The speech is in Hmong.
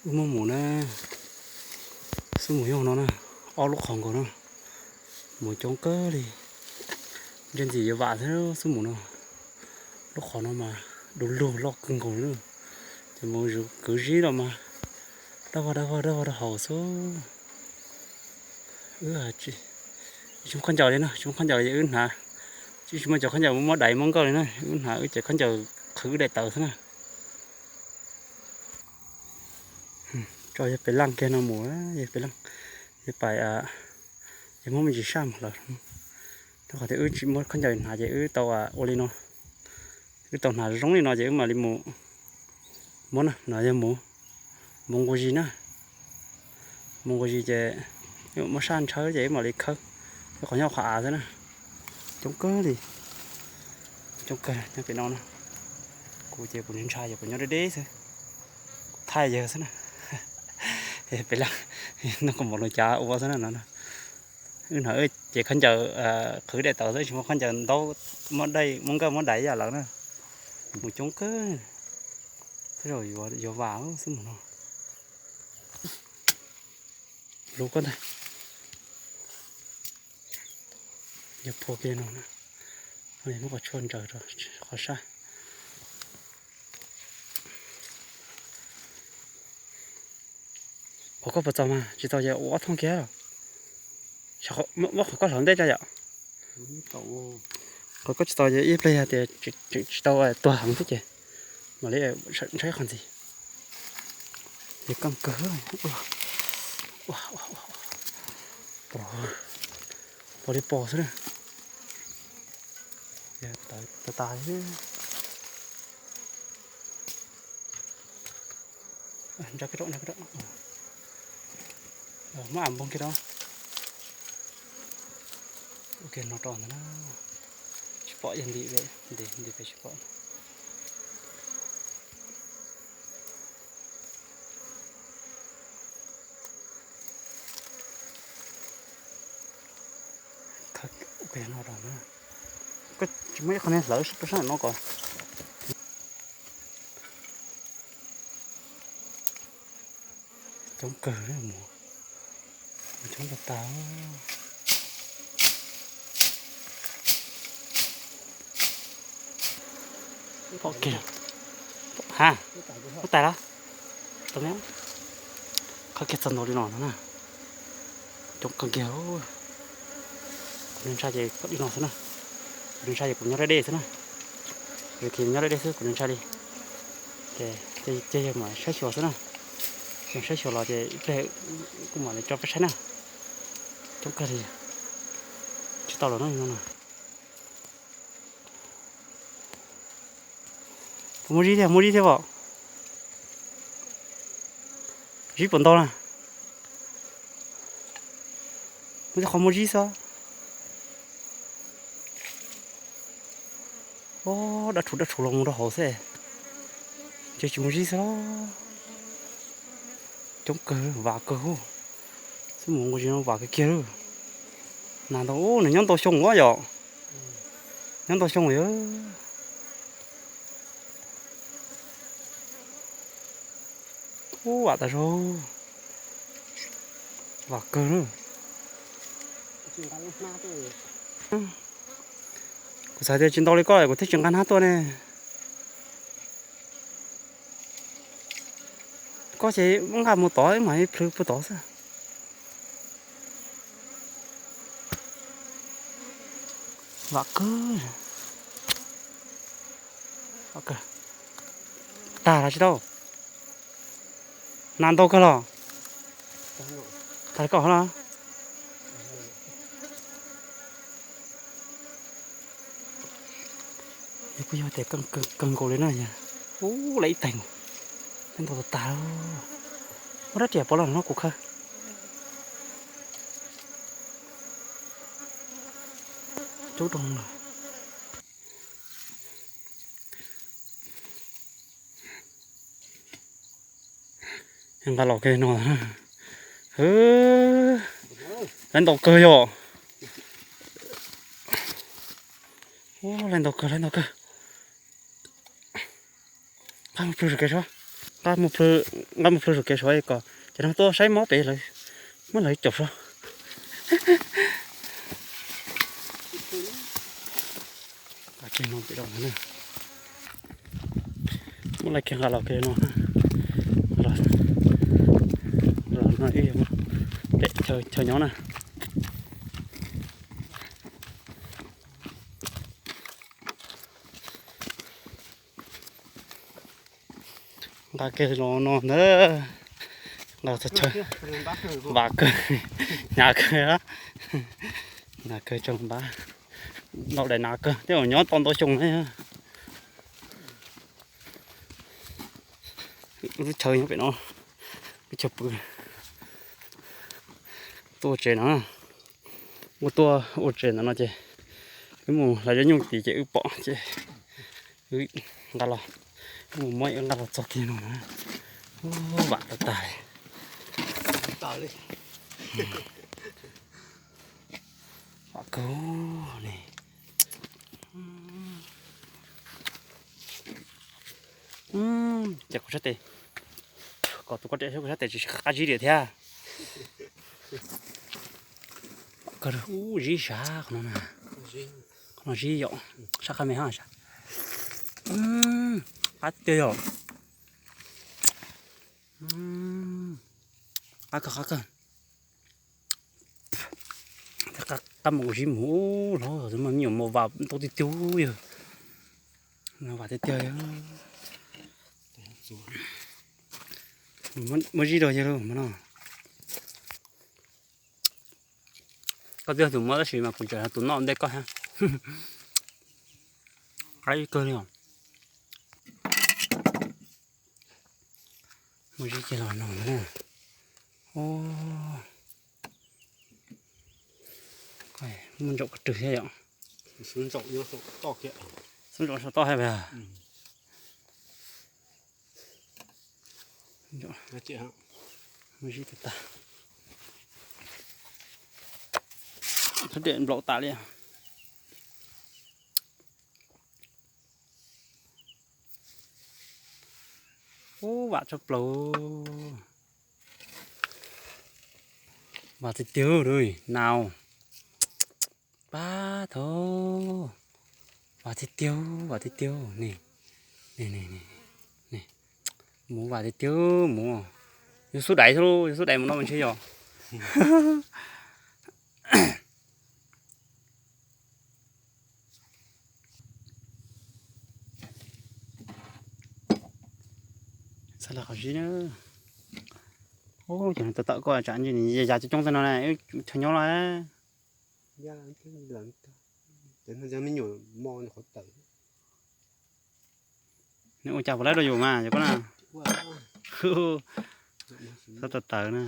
Wb muab mus na, xub mus nyob no na, ob lub qhov nkaus na, mus coob kawg li. Ntsia ntxim yuav vam xwb xub mus no. Lub qhov no mas du lug loj kawg nkaus li na. Ces mus kwv zib los mas daj vog daj vog daj vog rau hauv xwb. Wb tsis muaj khaub ncaws li na, tsis muaj khaub ncaws ces wb hnav, tsis muaj cov khaub ncaws muab dai muab nkauj li na, wb hnav wb cov khaub ncaws qhwv wb daim tawv xwb na. Tso yawg pem laj kiag no mus, yawg pem laj, yawg pais, yawg muab me ntsis saj mus lawm. Rau qhov tias wb tsis muaj khaub ncaws hnav ces wb tau ua li no, wb tau hnav zoo li no ces wb mam li mus muab na, no yog mus, mus nqus zis na. Mus nqus zis ces muab saj ntshawb ces wb mam li khawb, qhov nyob qhov av xwb na. Coob kawg li, coob kawg nyob pem no na. Kuv ces kuv ntshai ces kuv nyob deb deb xwb, kuv thaij yawg xwb na. Pem laj, no kuv npaum lus cav ua xwb na no. Wb no wb ces khaub ncaws qhwv daim tawv xwb, tsis muaj khaub ncaws ntaub muab dai muab nkauj muab dai ib yam lawm na. Mus coob kawg, tej zaum yuav vam xwb mus no. Lub ko ntag, yog phua kiag no, muab qhov tshuaj ntsaws rau qhov sab. Qhov koj puas txaus mas tsis txaus ces ua ob thooj kiag los? Muab qhov koj hlawv ntej tso yom. Qhov koj tsis txaus ces ib pliag yog tias tsis tau tuag heev thiab ces mam li ntshai qhov ntxiv. Ces keej kawg, pos li pos xwb na. Tawv tas. Ntsa koj, ntsa koj, muab am npoog kiag rau. Ua kiag no rau ntawd na. Tsis pom yog nti, nti, nti pem tsis pom. Ua kiag no rau na. Koj tsis muab ib qho niag hlawv peb sab no kom. Coob kawg mus, coob tas tas. Pom kiag, ha, huab tais los, khawb kiag txog ntua li no no na. Coob kawg kiag. Kuv ntshai ces koj li no xwb na. Kuv ntshai ces kuv nyob deb deb xwb na. Kuv nyob deb deb xwb kuv ntshai li. Ces yog mam saib xyuas xwb na. Yog saib xyuas los ces ib pliag kuv mam li tso peb saib na. Coob kawg li. Tsis tau los no no. Puas muaj zib thiab, muaj zib thiab os. Zib puas ntau na? Muaj tej qhov muaj zib xwb. Dab tshuv dab tshuv los mus rau hauv xwb. Ces tsis muaj zib xwb los. Coob kawg, vam kawg. Xwb mus nqus zis no vam kawg kiag lawm. Nas ntau, nws nyob ntau xyoo os yom. Nyob ntau xyoo yom. Ub, vam tas zog. Vam kawg na. Kuv xav tias tsis ntau li koj kuv thiaj tsis nqa hnab tuaj ne. Koj ces muab nqa mus tod mam plhws puag tod xwb. Vam kawg. Tag los tsis tau. Nas ntau kawg los. Tag li koj hov los. Yog kuj yog tias kawg nkaus li na yog. Ub, lawv ib teeg. Lawv ntau tas tas. Muab rab riam pov los no kuv khawb. Cub rau lawm. Nqa los kiag no. Lawv ntau kawg yom. Lawv ntau kawg, lawv ntau kawg. Qab plhws kev tso. Nqa mus plhws saum kev saud kom cov no tuaj saib mob pem lawv, muab lawv caum saib. Muab lawv kiag nqa los kiag no, los no ib yam pem chaw nyob na. Nqa kiag los no ntag, nqa txog chaw, npab kawg, hnyav kawg, hnyav kawg tso npab, ntaus daim nas kawg thiab, nyob tau ntau xyoo na. Lub chaw nyob pem no, lub chaw pw, tuaj ua tsev no, wb tuaj ua tsev ntawm no ces wb mus hlais zaub nyuj tid ces wb pom ces wb nqa los, wb mus muab wb nqa los txog kiag no na. Vam tag tag li. Vam kawg li. Ces kuv sab tes, kom tus koj rem kuv sab tes tsis qab zib li thiab. Ub, zib sab qhov no na. Qhov no zib yom, sab qab me hab sab. Qab tiag yom. Qab kawg, qab kawg. Qab mus zib mus hlob, tus me nyuam mos vas ntau tiag tiag yog. Mos vas tiag tiag yog. Muab zib rau yawg lauj, no. Koj twb yog tus muab tab sis mas kuv tseem yog tus noj ntej koj thiab. Qab ib kawg li os. Muab zib kiag los no na. Muab ntsaum ko rwg thiab yom. Xub ntsaum saum toj thiab. Muab zib tag tag. Thaj dej nplaum tas li. Ub, vam tshaj plaws. Vam tiag tiag li, nau. Pab thaub. Vam tiag tiag, vam tiag tiag ne. Ne, ne, ne. Mus vam tiag tiag mus. Yus xub daiv xwb lauj, yus xub daiv mus no mas ntshe yog. Txhaj le qhov zib na. Ub, cov no tawm tawm koj tsam ntshe nws ya coob coob tej no na, wb chaw nyob los. Nws ua cas puas laib rau yus mas yog koj na. Txhob tawv tawv na.